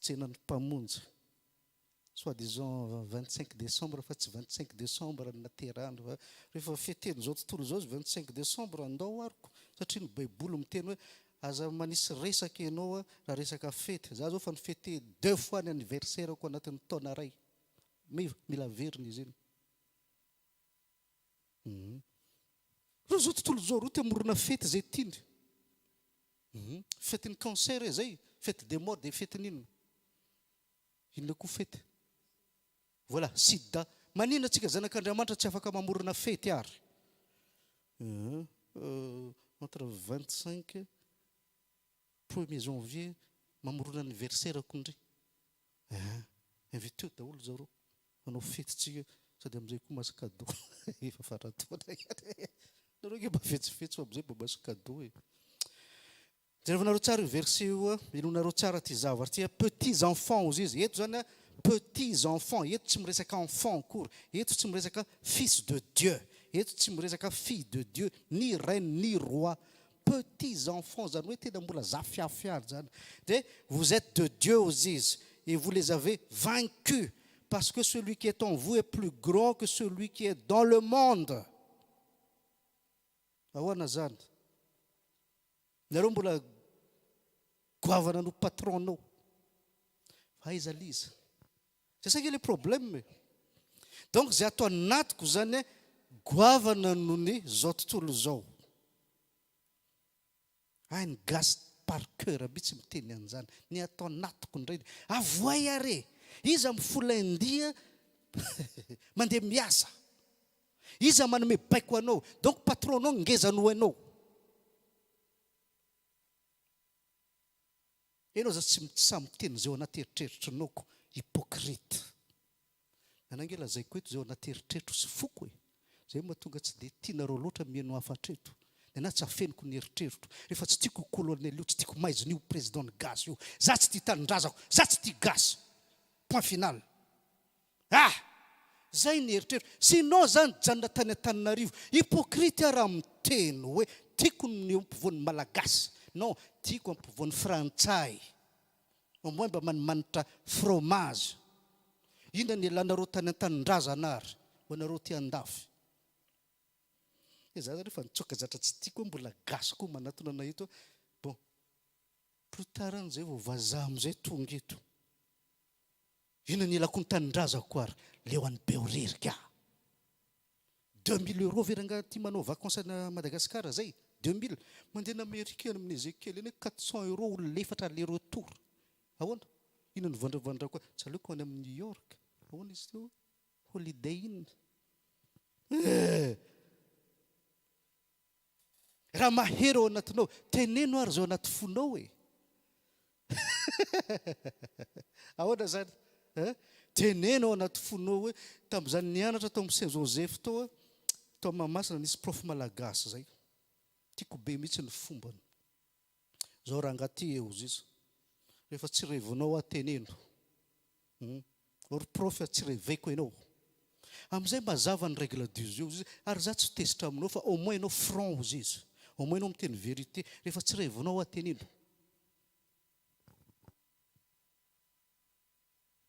Tsenan'ny Mpamonjy. Soit disant 25 décembre fa tsy 25 décembre no naterahany fa rehefa feten'izao tontolo izao izy 25 décembre andao aroko satria ny baiboly miteny hoe aza manisy resaka ianao raha resaka fety. Za zao fa nifete deux fois ny anniversaire-ko anatin'ny taona iray. Mila averina izy iny. Hum. Reo zao tontolo zao reo te morona fety zay tiany. Hum. Fetin'ny cancer e zay, fety des morts de fetin'ny inona? Inona koa fety? Voilà, sida. Maninona tsika zanak'Andriamanitra tsy afaka mamorona fety ary? Hum. Entre 25 premier janvier mamorona anniversaire-ko ndry. Hein. Inviteo daholo zareo. Manao fety tsika sady amizay koa mahazo cadeau efa faran-taona ihany nareo nge mba fetsifetsy fa amizay mba mahazo cadeau e. Jerevanareo tsara io verset io a, henoinareo tsara ty zavatra ty a, petits enfants hozy izy, eto zany a petits enfants, eto tsy miresaka enfant akory, eto tsy miresaka fils de Dieu, eto tsy miresaka fille de Dieu, ni reine ni roi, petits enfants zany hoe tena mbola zafiafy ihany zany, de vous etes de Dieu hozy izy et vous les avez vaincus parce que celui qui est en vous est plus grand que celui qui est dans le monde. Ahoana zany? Nareo mbola goavana no patron-nao. Fa aiza liza? C'est ça qui est le problème e. Donc zay ato anatiko zany goavana noho ny zao tontolo zao. Hay ny gasy par coeur mihitsy miteny an'izany. Ny ato anatiko indray. Avoay ary e! Iza mifoha lundi mandeha miasa? Iza manome baiko anao? Donc patron-nao ngeza noho ianao. Enao za tsy sahy miteny izay ao anaty eritreritrinao ko hypocrite. Nana ange lazaiko eto izay ao anaty eritreritro sy foko e. Zay mahatonga tsy dia tianareo loatra miheno hafatra eto. Ny anahy tsy afeniko ny eritreritro. Rehefa tsy tiako io colonel io, tsy tiako maizina io président ny gasy io. Za tsy tia tanindrazako, za tsy tia gasy. Point final. Ah! Zay ny eritreritro. Sinon za nijanona tany Antananarivo. Hypocrite aho raha miteny hoe tiako ny eo ampovoan'ny Malagasy. Non, tiako ampovoan'ny Frantsay. Au moins mba manimanitra fromage. Inona ny ialanareo tany an-tanindrazana ary ho anareo aty andafy? He za zany efa nitsoaka zatra tsy tiako hoe mbola gasy koa manatona anay eto. Bon, plus tard any zay vao vazaha amizay tonga eto. Inona ny ilako ny tanindrazako ary leo an'i Behoririka ah. 2000 euros ve rangaha ty manao vacances any Madagascar zay? 2000? Mandeha any Amerika any amin'ny Ezekiel eny 400 euros olona efatra aller retour. Ahoana? Inona no vandravandrako ahy? Tsy aleoko any amin'ny New York? Ahoana izy teo? Holiday Inn. Eh! Raha mahery ao anatinao, teneno ary izao anaty fonao e! Ahoana izany? Eh? Teneno ao anaty fonao hoe tamin'izany nianatra tao amin'ny Saint Joseph tao aho, tao Mahamasina nisy prof malagasy izay. Tiako be mihitsy ny fombany. Zao rangahy ty e ozy izy. Rehefa tsy revinao aho teneno. Hum. Ry prof tsy reveko enao. Amizay mazava ny regle du jeu ozy izy. Ary za tsy tezitra aminao fa au moins enao franc ozy izy. Au moins enao miteny verite. Rehefa tsy revinao aho teneno.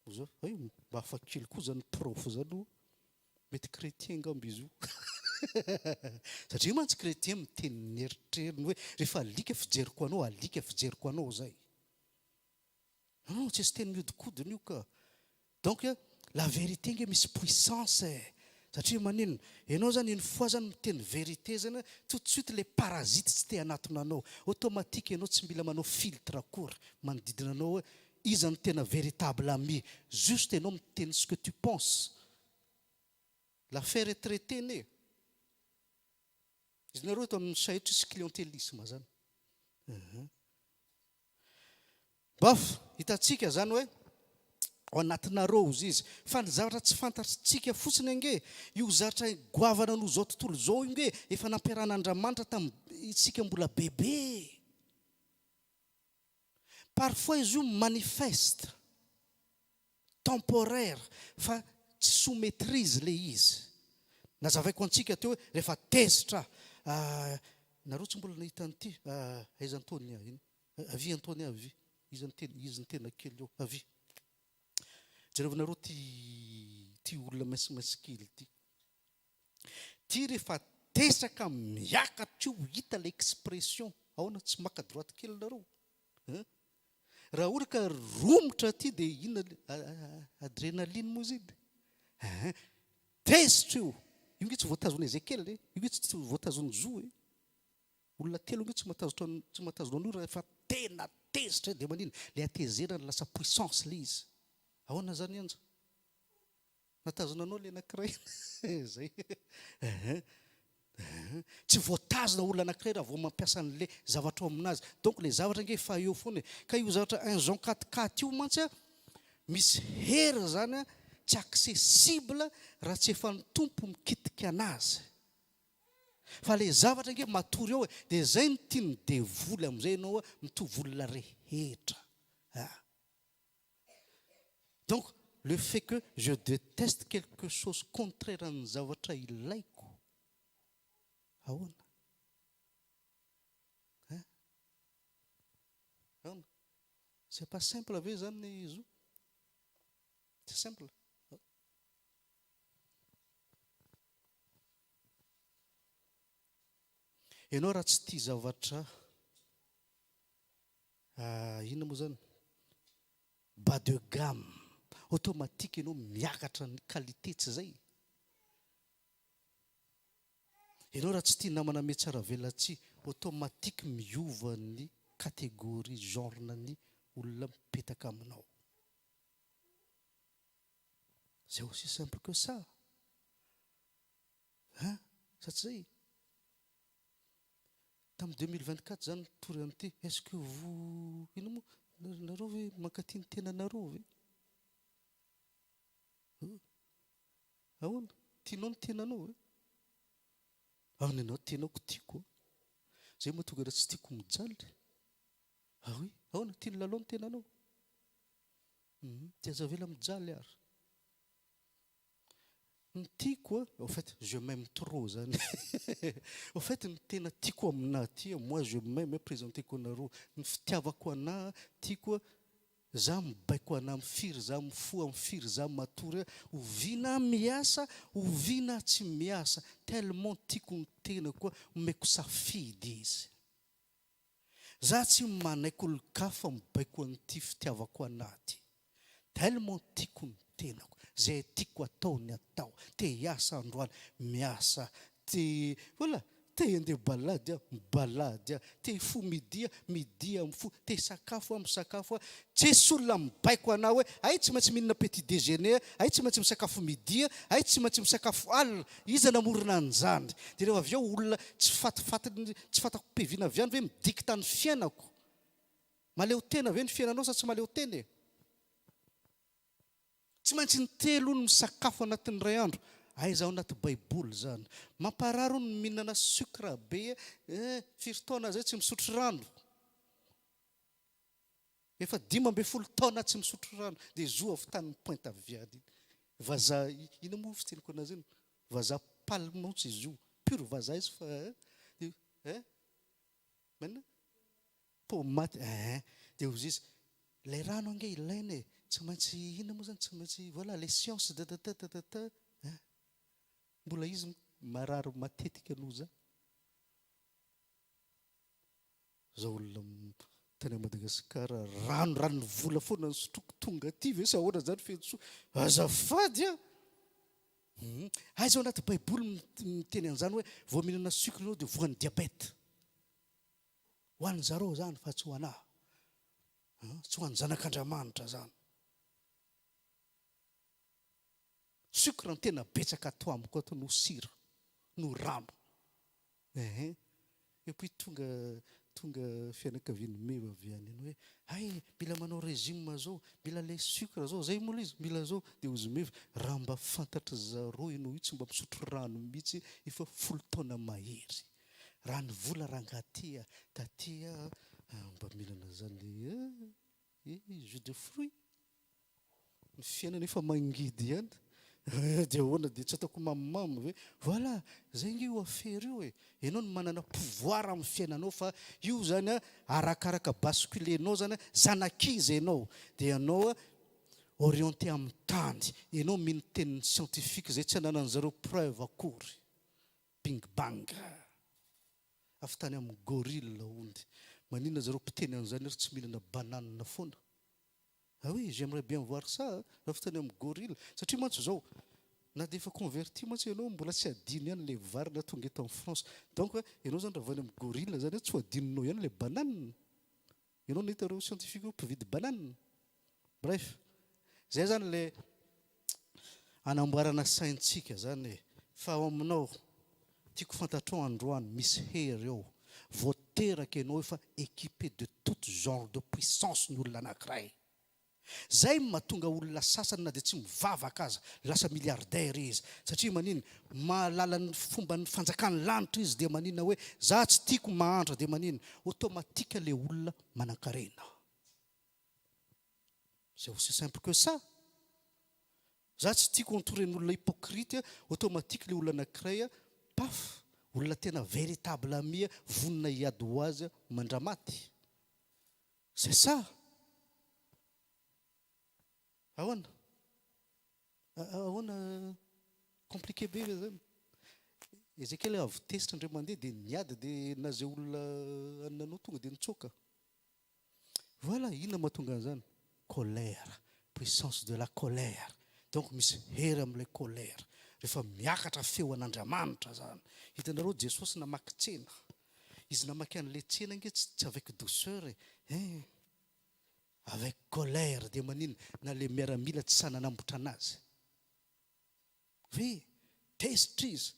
Oza, hay mba hafa kely koa zany prof zany oa. Mety chrétien angamba izy io. Satria mantsy chrétien miteny ny eritreriny hoe rehefa alika fijeriko anao, alika fijeriko anao zay. Non, tsisy teny miodikodina io ka. Donc la vérité nge misy puissance e. Satria maninona? Ianao zany une fois zany miteny vérité zany tout de suite le parasite tsy te hanatona anao. Automatique ianao tsy mila manao filtre akory manodidina anao hoe iza no tena véritable ami. Juste ianao miteny ce que tu penses. L'affaire est traitée ne. Izy nareo eto amin'ny sahy tsisy clientélisme zany. Bof, hitantsika zany hoe ao anatinareo ozy izy. Fa ny zavatra tsy fantatsika fotsiny ange, io zavatra goavana noho izao tontolo izao io nge efa nampiarahan'Andramanitra tamintsika mbola bebe. Parfois izy io manifeste, temporaire, fa tsy sous maitrise le izy. Nazavaiko antsika teo hoe rehefa tezitra, ah, nareo tsy mbola nahita an'ity, ah, aiza Antonia iny? Avia Antonia, avia. Iza no tena, izy no tena kely eo. Avia. Jerevinareo ty, ty olona maintimainty kely ity. Ty rehefa tesaka miakatra io hita le expression. Ahoana tsy maka droite kely nareo? Hein? Raha ohatra ka romotra aty dia inona le adrénaline moa izy iny? Hein? Tezitra io. Io nge tsy voatazon'i Ezekiel e. Io nge tsy voatazon'i Zo e. Olona telo nge tsy mahatazona tsy mahatazona an'io rehefa tena tezitra e dia manina? Le hatezerana lasa puissance le izy. Ahoana zany Anja? Nahatazona anao le anakiray zay. Ehe. Tsy voatazona olona anakiray raha vao mampiasa an'le zavatra ao aminazy. Donc le zavatra ange efa eo foana e. Ka io zavatra un Jean 4,4 io mantsy a, misy hery zany a, tsy accessible raha tsy efa ny Tompo mikitika anazy. Fa le zavatra ange matory ao e, de zay no tian'ny devoly amizay ianao mitovy olona rehetra a. Donc le fait que je deteste quelque chose contraire an'ny zavatra ilaiko, ahoana? Hein? Ahoana? C'est pas simple ve zany zo? C'est simple. Ianao raha tsy tia zavatra inona moa zany? Bas de gamme, automatique ianao miakatra ny qualité tsy zay? Ianao raha tsy tia namana mihatsaravelatsihy, automatique miova ny catégorie genre-n'ny olona mipetaka aminao. C'est aussi simple que ça. Hein? Sa tsy zay? Tamin'ny 2024 zany nitory an'ity. Est-ce que vous ino moa? Nareo ve mankatia ny tenanareo ve? Ahoana? Tianao ny tenanao ve? Ahoana ianao tenako tiako. Zay mahatonga raha tsy tiako mijaly. Ah oui, ahoana? Tian'ny lalao ny tenanao? Dia aza avela mijaly ary. Ny tiako a, au fait je m'aime trop zany au fait ny tena tiako aminà ty a, moi je m'aime presenteko anareo, ny fitiavako anà tiako a, za mibaiko anà am firy za mifoha am firy za matory a, oviana aho miasa oviana aho tsy miasa, tellement tiako ny tenako a, omeko safidy izy. Za tsy manaiky olon-kafa mibaiko an'ity fitiavako anah ty. Tellement tiako ny tenako. Zay tiako atao ny atao. Te hiasa androany, miasa. Te, voilà, te handeha balade aho, mibalade aho. Te hifoha midi aho, midi aho mifoha. Te hisakafo aho, misakafo aho. Tsisy olona mibaiko anah hoe hay tsy maintsy mihinana petit déjeuner, hay tsy maintsy misakafo midi, hay tsy maintsy misakafo alina. Iza namorona an'izany? Dia rehefa avy eo olona tsy fatifatiny, tsy fantako peviana avy any ve mi-dicte ny fiainako? Mahaleo tena ve ny fiainanao sa tsy mahaleo tena e? Tsy maintsy intelo hono misakafo anatin'ny iray andro. Aiza ao anaty baiboly izany? Mamparary hono ny mihinana sucre be eh, firy taona zay tsy misotro rano? Efa 15 taona tsy misotro rano dia zo avy tany Pointe Aviady iny. Vazaha inona moa fiteniko anazy iny? Vazaha pale mantsy izy io. Pur vazaha izy fa eh eh Manina? Pomaty eh dia hozy izy ilay rano ange ilaina e, tsy maintsy inona moa zany, tsy maintsy voilà les sciences dadadadadada eh. Mbola izy marary matetika noho za. Zao olona tany Madagascar rano rano vola foana ny sotroko tonga aty ve sa ahoana zany Fenosoa? Azafady a! Hum. Aiza ao anaty baiboly miteny an'izany hoe vao mihinana sucre ianao dia voan'ny diabète? Ho an'ny zareo zany fa tsy ho anah. Tsy ho an'ny zanak'Andriamanitra zany. Sucre no tena betsaka ato amiko ato no sira, no rano. Ehe. Et puis tonga tonga fianakavian'i Meva avy any iny hoe hay mila manao régime zao, mila le sucre zao, zay moa le izy, mila zao. Dia hozy Meva, raha mba fantatry zareo ianao io tsy mba misotro rano mihitsy efa folo taona mahery. Raha ny vola rangaha ty a, taty a mba mihinana zany eh jus de fruit. Ny fiainana efa mangidy ihany. Dia ahoana dia tsy ataoko mamimamy ve? Voilà, zay nge io affaire io e. Ianao no manana pouvoir amin'ny fiainanao fa io zany a arakaraka basculer-nao zany a, zanak'iza ianao? Dia ianao a orienté amin'ny tany, ianao mino tenin'ny scientifique izay tsy ananan'zareo preuve akory. Bing bang. Avy tany amin'ny gorille hony. Maninona zareo mpiteny an'izany ary tsy mihinana banane foana? Ah oui, j'aimerais bien voir ça a, raha fiteny amin'ny gorille. Satria mantsy izao, na dia efa converti mantsy ianao, mbola tsy adino ihany ilay vary nahatonga eto amin'ny France. Donc ianao izany raha vao any amin'ny gorille izany tsy ho adinonao ihany ilay banane. Ianao nahita ireo scientifique ireo mpividy banane. Bref, izay izany ilay anamboarana saintsika izany e. Fa ao aminao, tiako fantatrao androany, misy hery ao. Vao teraka ianao efa équipé de tout genre de puissance ny olona anankiray. Zay no mahatonga olona sasany na dia tsy mivavaka aza lasa milliardaire izy. Satria manina? Mahalala ny fomban'ny fanjakan'ny lanitra izy dia manina hoe za tsy tiako mahantra dia manina? Automatique le olona manankarena. C'est aussi simple que ça. Za tsy tiako entourer-n'olona hypocrite, automatique le olona anakiray paf, olona tena véritable ami vonona hiady ho azy mandramaty. C'est ça. Ahoana? Ahoana? Compliqué be ve zany? Ezekiel avy tezitra indray mandeha dia niady dia na zay olona nanao tonga dia nitsoaka. Voilà, inona mahatonga an'izany? Colère, puissance de la colère. Donc misy hery amin'ilay colère. Rehefa miakatra feo an'Andriamanitra zany. Hitanareo Jesosy namaky tsena. Izy namaky an'ilay tsena ange tsy tsy avec douceur e. Hein. Avec colère dia maninona? Na ilay miaramila tsy sahy nanambotra anazy. Ve? Tezitra izy.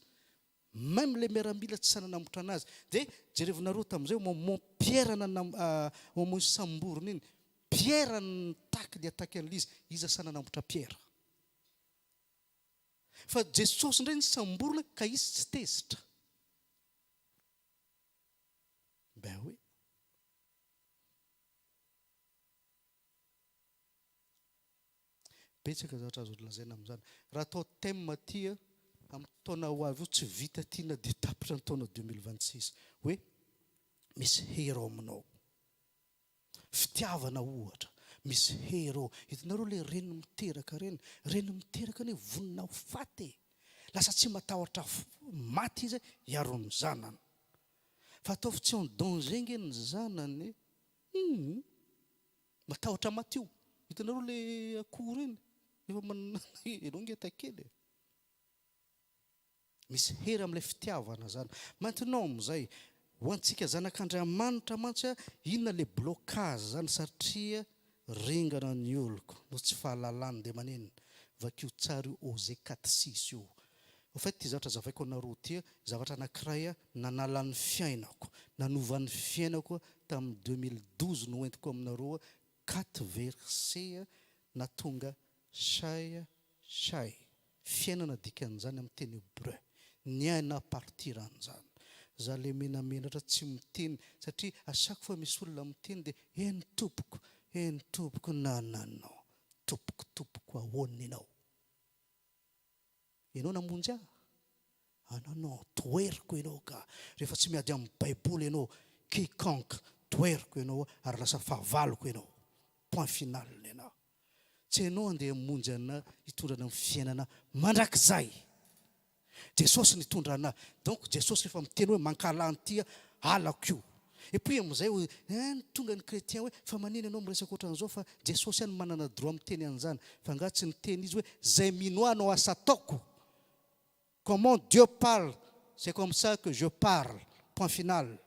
Même le miaramila tsy sahy nanambotra anazy. De jerevonareo tamin'izay au moment Pierre nanam au moment samborina iny, Pierre nitaky ny attaque an'ilay izy, iza sahy nanambotra Pierre? Fa Jesosy indray nisamborina ka izy tsy tezitra. Ben oui. Betsaka zavatra azo lazaina amin'izany. Raha atao thème aty amin'ny taona ho avy io tsy vita aty na dia tapitra ny taona 2026. Hoe misy hery ao aminao. Fitiavana ohatra, misy hery ao. Hitanareo ilay reny miteraka ireny? Reny miteraka anie vonona ho faty e. Lasa tsy matahotra maty izy hiaro ny zanany. Fa ataovy tsy en danger nge ny zanany e. Hum. Matahotra maty io. Hitanareo le akoho ireny? Efa manana ianao nge takely e. Misy hery amin'ilay fitiavana zany. Maintenant amin'izay, ho antsika zanak'Andriamanitra mantsy a, inona le blocage zany satria ringana ny oloko noho tsy fahalalany dia maninona? Vakio tsara io Osée 4 6 io. Au fait ity zavatra zavaiko anareo ity zavatra anakiray nanala ny fiainako, nanova ny fiainako tamin'ny 2012 no entiko aminareo quatre versets nahatonga shay shay fiainana dikan'izany amin'ny teny hebreu niaina à partir an'izany za le menamenatra tsy miteny satria à chaque fois misy olona miteny dia eny tompoko eny tompoko non non non tompoko tompoko ahoana ianao Ianao namonjy ahy? Ah non non, toheriko ianao ka. Rehefa tsy miady amin'ny baiboly ianao, quiconque, toheriko ianao ary lasa fahavaloko ianao. Point final ny anah. Tsy ianao andeha hamonjy anah hitondra anah amin'ny fiainana mandrakizay. Jesosy nitondra anah. Donc Jesosy rehefa miteny hoe mankahala an'ity aho, halako io. Et puis amin'izay hoe hein tonga ny chrétien hoe fa manina ianao miresaka ohatran'izao fa Jesosy ihany manana droit miteny an'izany. Fa angaha tsy niteny izy hoe zay mino ahy no asa ataoko. Comment Dieu parle c'est comme ça que je parle. Point final.